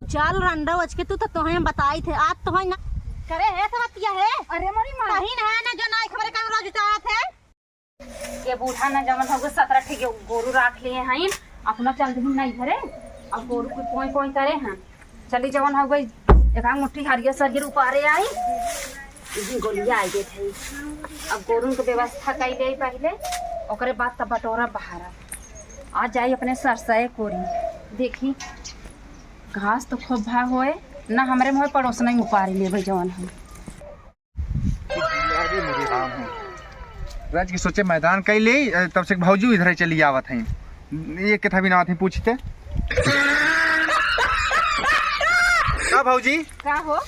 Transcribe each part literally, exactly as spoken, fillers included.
चल रंडो, अचके तू तो तोहे हम बताई थे, आज तोहे ना करे है समतिया है। अरे मोरी माँ। कहीं ना है ना जो ना एक हमारे काम रोज उतारत है। ये बूढ़ा ना जमन होगे सतरह ठे गो-, गोरू राख लिए हैं, अपना चल दिन नहीं घरे, अब गोरू को कोई कोई करे हैं। चली जवन हो गई, एक आध मुट्ठी हरियर सरियर उपारे आई, इही गोलिया आई गए थे। अब गोरुन के व्यवस्था कई ले पहले, ओकरे बाद तब बटोरा बहारा। आ जाई अपने सरसए कोरी, देखी घास तो खूब भा होए, ना हमरे मोहे पड़ोस नहीं उपारे लेबे जवन हम। अरे मेरे राम हो। राज की सोचे मैदान कई ले, अ, तब से भौजी इधर ही चली आवत हैं। ये किथा भी ना आवत हैं, पूछते। का भौजी? का हो?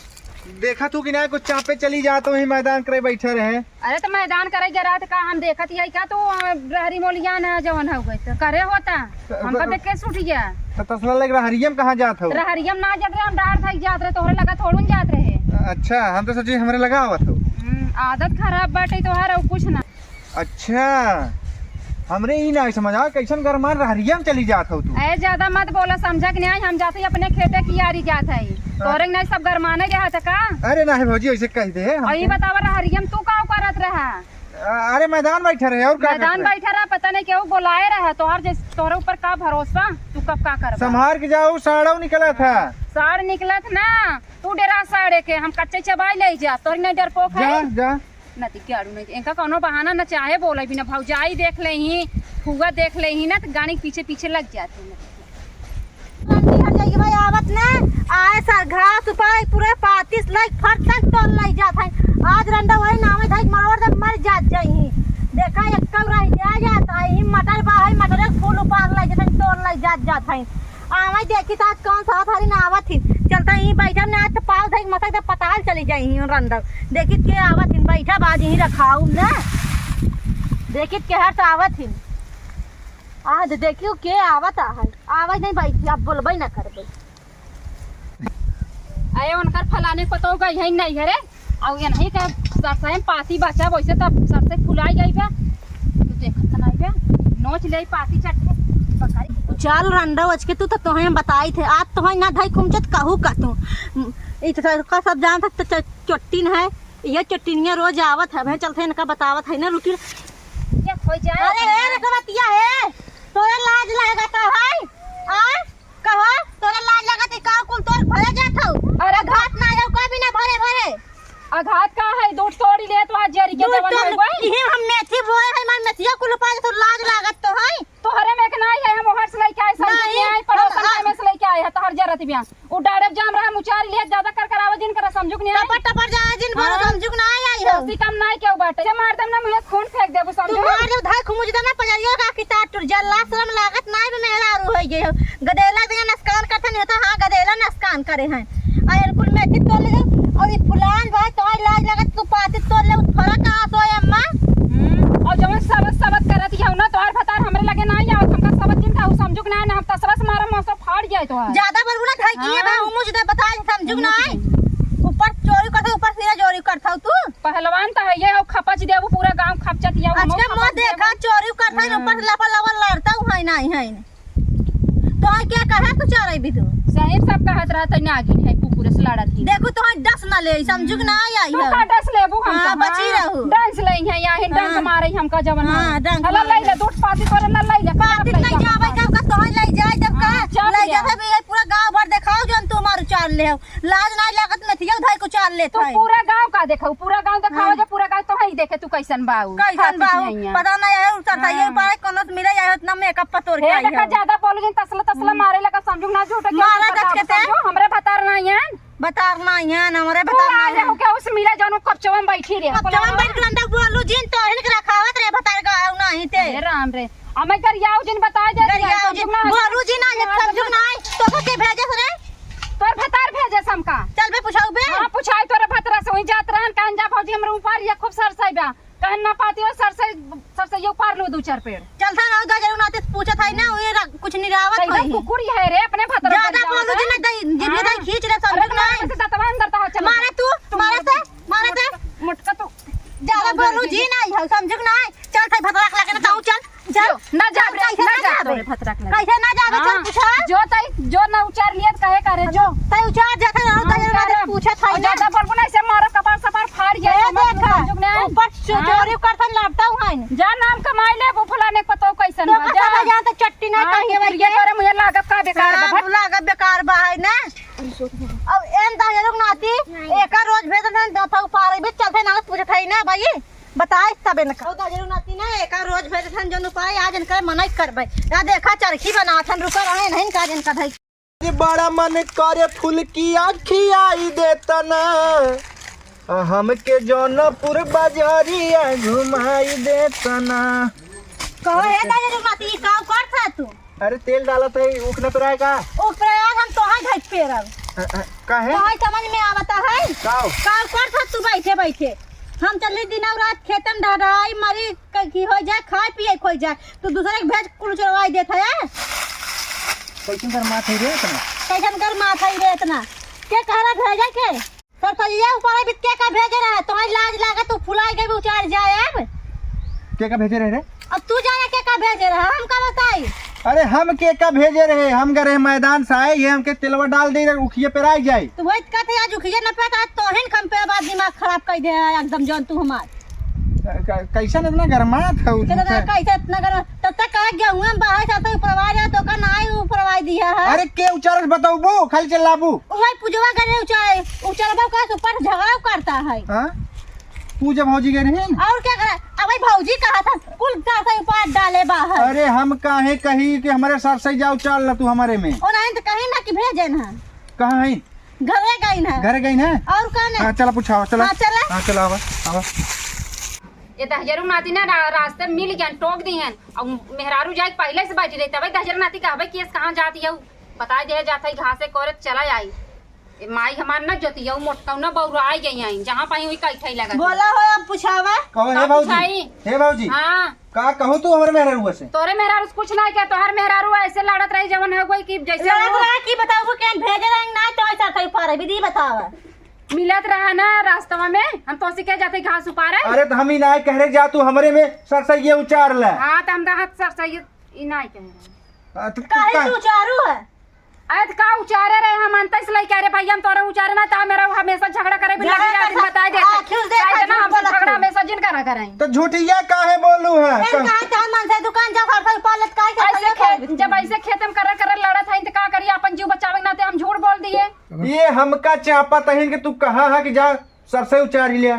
देखा तू कि ना कुछ चापे चली जात हो, वहीं मैदान करे बैठे रहे। अरे तो मैदान करे गया रात का हम देखत ही का तू, अ, रहरी मोलिया ना जवन हो गए तो करे होता। तो, हमका तो, देख के सूट गया। तो तसला लग रहरियम कहाँ जात हो? रहरियम ना जात रहे, हम डार धई जात रहे, तोहरे लगा थोड़ुन जात रहे। अच्छा, हम तो सोची हमरे लगा आवत हो। हम्म, आदत खराब बाटे तोहार, और कुछ ना। अच्छा, हमरे ई ना समझ आवे, कैसन गरमान रहरियम चली जात हो तू? ए, ज्यादा मत बोला, समझा कि नहीं? हम जाते ही अपने खेते की यारी जात है। हाँ। तोहरे नहीं सब गरमाने रहत है का? अरे नहीं भौजी, ऐसे कह दे हम और ये तो बतावा, रहरियम तू का करत रहा? अ-, अरे मैदान बैठा रहे और का मैदान करत रहे? बैठा रहा, पता नहीं केहू बोलाए रहा, तोहर जैस-, तोहरे ऊपर का भरोसा, तू कब का करबा? संभार के जाओ, साड़ो निकला था। साड़ निकलत ना, तू डेरा साड़े के, हम कच्चे चबाई ले जा, तोहरी नहीं डरपोक जा, है? जा। नती गाड़ू नहीं, इनका कौनो बहाना न चाहे बोले बिना, भौजाई देख लेही, फुआ देख लेही ना, तो गाड़ी के पीछे पीछे लग जाते हैं। रंडी हर जाएगी भाई, आवत ने, आए सर घास उपाय पूरे पातिस लाइक फट तक तोड़ लाई जात है। आज रंडा वही नामे धाई मरोड़ दे मर जात जाई। देखा एक्कल रह जा जात है, ही मटर बा है, मटरे फूल उपार लाई जात है, तोड़ लाई जात जात है। आवे देखी तो आज कौन सा थारी ना आवत ही। चलता ही बैठा ना तो पाल धाई मसक दे पताल चली जाई ही रंडा। देखित के आवत ही, बैठा बाज ही रखाऊ ना। देखित के हर तो आवत ही। आज देखियो के आवत आहै, आवै नहीं बैठी, अब बोलबै ना करबै। अरे उनकर फलाने पतोह गई है नहीं घरे, और ये नहीं का सरसों में पाती बचा, वैसे तो सरसों फुलाई गई बा, तू देखत तो नहीं बा, नोच ले पाती चट्टे, बकरी। चल रंडो, अचके तू तो तोहे हम बताई थे, आज तोहे ना धई खुमचत कहू का तू, ई तो का सब जानत है, तो च-, चोट्टिन है, ये चोट्टिनिया रोज आवत है, मैं चलते इनका बतावत है ना, रुकी। ये खोई जाए। अरे, ए, रखवतिया है, तोरे लाज लागत है, आ? कहो, तोरे लाज लागत है, का कुल तोर भरे जात हो? अरे, अघात ना आयो, कोई भी ना भरे, भरे। अघात का है, दूध तोड़ी ले, तो आज जरी के दूध जवन तोड़, है, वही। इहे हम मेथी बोए है, मार मेथिया कुल पाए, तो लाज लागत तो है। तोहरे में एक नाई है, हम ओहर से लेके आए, समझ नहीं, नहीं आए, पड़ोसन हम, के में से लेके आए है, तोहर जरत बिया। उ डाड़े जाम रहा, मुचारी लिया, ज्यादा कर कर आवाज जिन करा, समझुक नहीं आए। टपर टपर जा जिन करा, हाँ। समझुक ना आई, आई हो। दोस्ती कम नाई केहू बाटे। से मार देम ना, मुझे खून फेंक देबू, तू समझू? मार देबू, धाई खुमुज देना, पजरिया का किताब टूट जा, लाज शरम लागत नाई बे, मेहरारू होई गए हो। गदेला दिया नस्कान करते नहीं होता, हाँ, गदेला नस्कान करे हैं। आ, ये कुल मेथी तोड़ ले जाओ, और ये फुलान भाई, तोहार लाज लागत, तू पाती तोड़ ले, फरक कहाँ सोए अम्मा? हम्म, और जवन सबत सबत करत ही हो ना, तोहार भतार हमरे लगे ना आवत, हमका सबत जिन का, उ समझुक ना, ना हम तसरा से मारम, मौसम फाड़ जाए तोहार। ज्यादा बोलबू ना, धाई किए बा, हाँ। उ मुझे दे बता, समझुक ना आए। ऊपर चोरी करत, ऊपर सिरा चोरी करत हो तू। पहलवान तो है ये, हो खपच देबू, पूरा गांव खपचत ये, आज के मुंह देखा, चोरी करत है, हाँ। ऊपर से लापा लावा लड़ता हूँ, है नहीं, है नहीं। तो है क्या कहे तू चोरी भी तू? सही सब कहत रहत है, नागिन है, कुकुर से लड़त ही। देखो तो है डस ना ले, समझुक ना आई तू हो। का डस लेबू हम हाँ, तो, बची हाँ। रहू। डंस ले है, या है, डंस हाँ। मारे हमका जवन हाँ, मारे। डंस हला मारे। ले ले, दूध पाती तोरे ना ले ले, पाती पाप ले नहीं ले। जावे, जब का तोहर ले जाए, जब का हाँ, चल ले गया। जावे, ये पूरा गांव भर देखाओ, जौन तू मारू चार ले हो। लाज नहीं लागत, मेथिया उधाई को चार लेत तू है। पूरा गांव का देखो, पूरा गांव देखाओ हाँ। जो पूरा गांव तो है ही देखे, तू कैसन बाऊ। कैसन खाती बाऊ? नहीं है। पता नहीं है, उतर था, ये हाँ। पाए कोनो से मिले, या इतना मेकअप पर तोड़ के हे, आई देखा, है। ज्यादा बोल गई, तसला, तसला हम्म। मारे लगा, समझू ना, झूठे के मारा समझू, गच के ते? समझू, हमरे भतार नहीं है। बतार ना यहाँ, हमरे तू बतार ना आ यहाँ। जाओ, क्या उस मिला जौन कपचवा में बैठी रहे? कपचवा में बैठ के अंदर बोलू जिन, तो इनके रखावत रहे, बतार गाँव नहीं ते। अरे राम रे, हमें गरियाओ जिन बताए दे, गरियाओ जिन, समझू ना, बोलू जिन, आज समझू ना, तो के भेजे रे? तोर भतार भेजे हमका। चल बे, पुछाऊ बे। हाँ, पुछाई तोरे भतरा से, वहीं जात रहन, कहन जा भौजी, हमरे ऊपर ये खूब सरसई बा। कहन ना पाती हो, सरसई, सरसई ये उपार लो दो चार पेड़। चल था ना, गजरू नाते पूछत है ना, ये रा-, कुछ निरावत तो एकदम है। कुकुर ही है रे, अपने भतरा ज्यादा पर बोलू जावत जी है। ना, दई, जिभे हाँ। दई खींच रे, अरे समझू तो ना। मारे से दतवा अंदर तो चल। मारे तू, तू मारे से, मारे से। मोटका तू। ज्यादा बोलू जी ना, ये समझू ना। चल था भतरा लगे ना, तू चल। चल। ना जा रे, कैसे ना ना जा जाबे? तोरे भतरा लगे। कैसे ना जाबे? चल हाँ। पूछा। जो तई, जो ना उचार लियत कहे करे, जो। तै उचार जात है, हम हाँ, तै उचार ना पूछत है और ना। ज्यादा बोलबो ना, ऐसे मारो कपार सपार फाड़ जाए, ए, समझ लो, देखा, समझ में आए। ऊपर चो-, हाँ। चोरी करथन, लपटा हुआ है। जा नाम कमाई ले, वो फलाने के पतोह कैसन तो बा, पता जा। ना जानता चट्टी ना हाँ, कहीं के ये बारे तोरे मुझे लागत का बेकार बा, हाँ, भट। लागत बेकार बा है ना। अब एन दहिजरू के नाती, एका रोज भेजत हन, दफा उपारे भी चलते ना पूछत है ना भाई, बताए तब इनका। ओ दहिजरू नाती ना, एका रोज भेजत हन, जौन उपाय आज इनका मना ही करबे। या देखा चरखी बनात हन, रुका रहे नहीं का इनका धई। बड़ा मन करे फुलकिया खियाई देतना, आ हमके जौनपुर बजरिया घुमाई देतना। कहो, हे दहिजरू नाती, ई का करत है तू? अरे, तेल डालत है, उखना पेराए का? उखना पेराए, हम तोहार घर पेरब। अ, अ, काहे? तोहार समझ में आवता है? काव? काव करत है तू बैठे बैठे? हम चली दिनौ रात खेतम ढहढहाई मरी, क-, की हो जाए, खाए पिए खोई जाए, तू दूसरे के भेज कुल चलवाई देत है। कैसन गरमात है रे इतना? कैसन गरमात है रे इतना? के कहला भेजे के? सरसैया ऊपर अभी के का भेजे रहा? तोहर लाज लागे, तू फुलाई गई, उचार जाए अब। के का भेजे रहे रे? अब तू जाने के का भेजे रहा, हम का बताई? अरे हम के का भेजे रहे, हम गए रहे मैदान से आए, ये हमके तेलवा डाल दे, उखिए पेराई जाए। तू वही कहते आज उखिए न पे, आज तोहिन खम पे बात दिमाग खराब कर दे है एकदम जौन तू हमार। क-, क-, कैसन इतना गरमात है तू? इतना कैसे इतना गरम? तब तक कहे गेहूं में बाहर से तो उपरवा जा, तो का नाई उपरवा दिया है। अरे के उचारत बताऊबू, खाली चिल्लाबू। वही पूजवा करे उचारे, उचारबा का ऊपर झगड़ा करता है। हाँ? पूजा भौजी गए रहे हैं? और क्या करे? अब भाई भौजी कहा था, कुल का से ऊपर डाले बाहर। अरे हम काहे कही कि हमारे साथ सही जाओ, चाल ना तू हमारे में। और नहीं तो कहीं ना कि भेजे ना। कहाँ है? घरे गई ना। घरे गई ना? और कौन है? हाँ, चला पूछावा, चला। हाँ, चला। हाँ, चला, आवा, आवा। ये दहिजरू नाती ना रा-, रास्ते में मिल गए, टोक दी हैं। और मेहरारू जाए पहले से बैठी रही, तबे दहिजरू नाती कहबे कि "एस कहाँ जाती है?" बताई दे जात है, घासे कोरे चला आई। ए माई हमार ना जोतिया मोटका ना बौरा आई गई आई, जहाँ पाई हुई कई खाई लगा। बोला हो, अब पूछावा। कहो, हे का भौजी, पूछाई? हे भौजी, हाँ। का कहू तू हमरे मेहरारू से? तोरे मेहरारू से कुछ नहीं क्या, तोहर मेहरारू ऐसे लड़त रही जवन हो गई कि जैसे लड़त वो रहा कि बताऊ केन भेजे रहे ना, तो ऐसा था ऊपर भी दी बतावा। मिलत रहा ना रास्तवा में, हम तो सिखे जाते घास उपारे। अरे तो हम ही ना कह रहे जा, तू हमरे में सरसैये उचार ले। हाँ, तो हम तो हाथ सरसैये ई नहीं कह रहे। हाँ, तो काहे का तू उचारू है? अरे तो का उचारे रहे, हम अंतस लइके, अरे भैया हम तोरे उचारे ना, ता मेरा हमेशा झगड़ा करे भी झगड़ा लगी, आज कर, बताई देते। आखिर देखा काहे ना झूठ हमसे बोलत झगड़ा तू। हमेशा जिन करा करें। तो झूठिया काहे बोलू है? एन कहा था मन से दुकान जा, फल फल पालत काहे से ऐसे भैया खेत, कर जब ऐसे खेत में करे करे लड़त है तो का करिए, अपन जीव बचावे के नाते हम झूठ बोल दिए। ये हमका चापत है कि तू कहा है कि जा सरसों उचार ही ले।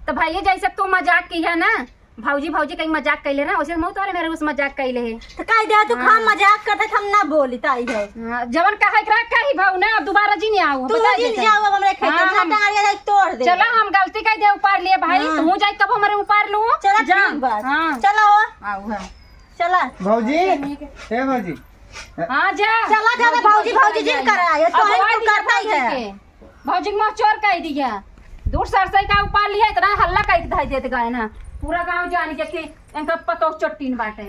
तो भैया जैसे तू मजाक की है ना, भौजी भौजी कहीं मजाक कैले ना, वैसे मऊ तोरे मेहरारू से मजाक कैले है। तो कह दे तू हाँ। खाम मजाक करते हम ना बोली ताई है। हाँ, जवन कहे के रहा कही भाऊ ना, अब दोबारा जी नहीं आओ, तू बता जी देते। जाओ, अब हमरे खेत हाँ, में हम टांगरिया जाए तोड़ दे। चला हम गलती कह दे उपार लिए भाई, हाँ। तू जाए तब हमरे उपार लू। चला जा। ठीक बात। हाँ। चलो। आओ है। चला। भौजी, ए भौजी। हाँ जा। चला जा भौजी, भौजी भौजी जी करा, ये तो अब है भाई तू करता ही भौजी है। के। भौजी के मुँह चोर कह दिया। दूर सरसई का उपार लिया, इतना हल्ला कह के धाई देत गए ना। पूरा गाँव जान गया कि इनका पतोह चोट्टीन बाटे।